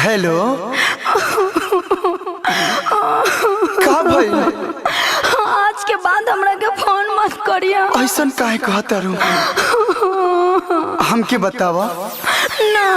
Hello, का भइल? आज के बाद हमरा के फोन मत करिया। ऐसन काहे कहतारू? हमके बतावा। ना।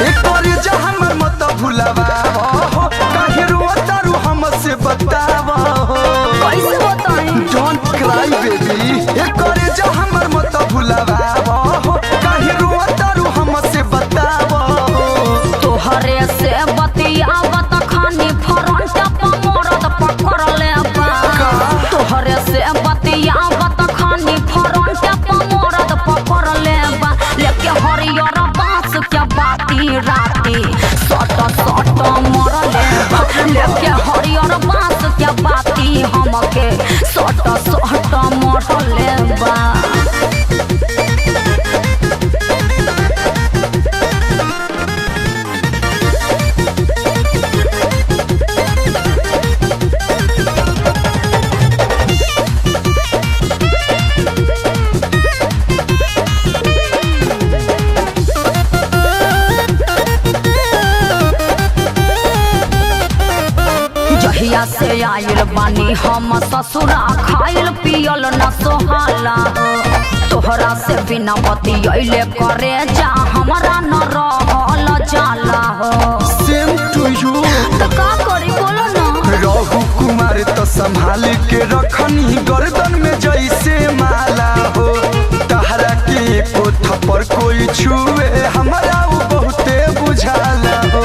एक बार जा हमर मत भुलावा हो, काहे रोतारू हमसे बतावा हो। कैसे बताई? Don't cry baby. एक बार जा हमर मत भुलावा हो, काहे रोतारू हमसे बतावा हो। तोहरे से बतियावत खानी फ्रंट पर मरद पकड़ ले बा। का? तोहरे से बतियावत खानी फ्रंट पर मरद पकड़ ले बा, लेके हरियर बांस के बाती राती सट सट मरले बा। लेके हरियर बांस के बाती हमके सट सट मरले बा। जहिया से आइल बानी हम ससुरा, खाइल पियल न सोहाला हो। तोहरा से बिना बतियैले करे जा हमरा न रहल जाला हो। सेम टू you. तो का करी, बोलो ना। रहू कुमार तो संभाल के रखनी गर्दन में जैसे माला हो। तहरा के एको थप्पड़ कोई छुए हमरा उ बहुते बुझाला हो।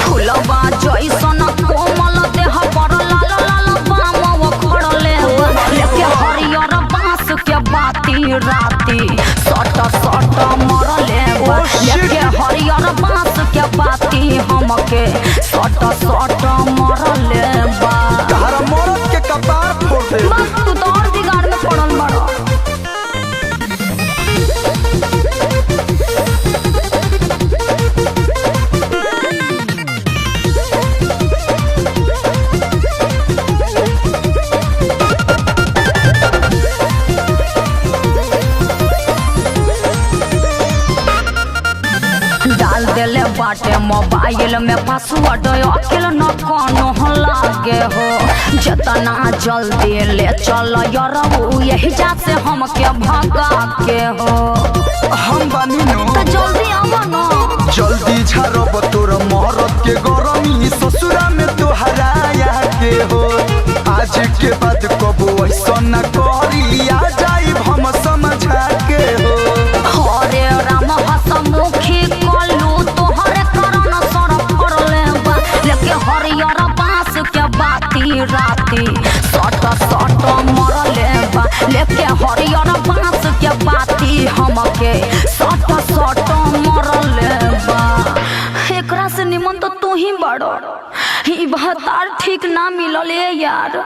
फुलवा जैसन कोमल देह पर लाल लाल बाम खड़ले बा। लेके हरियर बांस के बाती राती सट सट मरले बा। Oh, shit. लेके हरियर बांस के बाती हमके सट सट मरले बा। तहरा मरद के कपार फोड़ दे। बस तू तो और बिगाड़ में पड़ल बड़ा। डाल देले बाटे मोबाइल में पासवर्ड, अकेल न कोनो लागे हो। जितना जल्दी ले चल यरऊ यही जा से हमके भगा के हो। हम बानी नो। तो जल्दी आवा ना। जल्दी झरब तोर मरद के गरमी ससुरा में तोहराया के हो। आज के बाद कबो ऐसा न करी, आ जाइब हम समझा के हो। हरे राम हसमुखी कलू तोहरे करण सर फरले बा। लेके हरियर बांस के बाती राती सट सट मरले बा। लेके हरियर बांस के बाती हमके सट सट मरले बा। एकरा से निमन तो तू ही बड़ो। ई बहतार ठीक ना मिलल ए यार।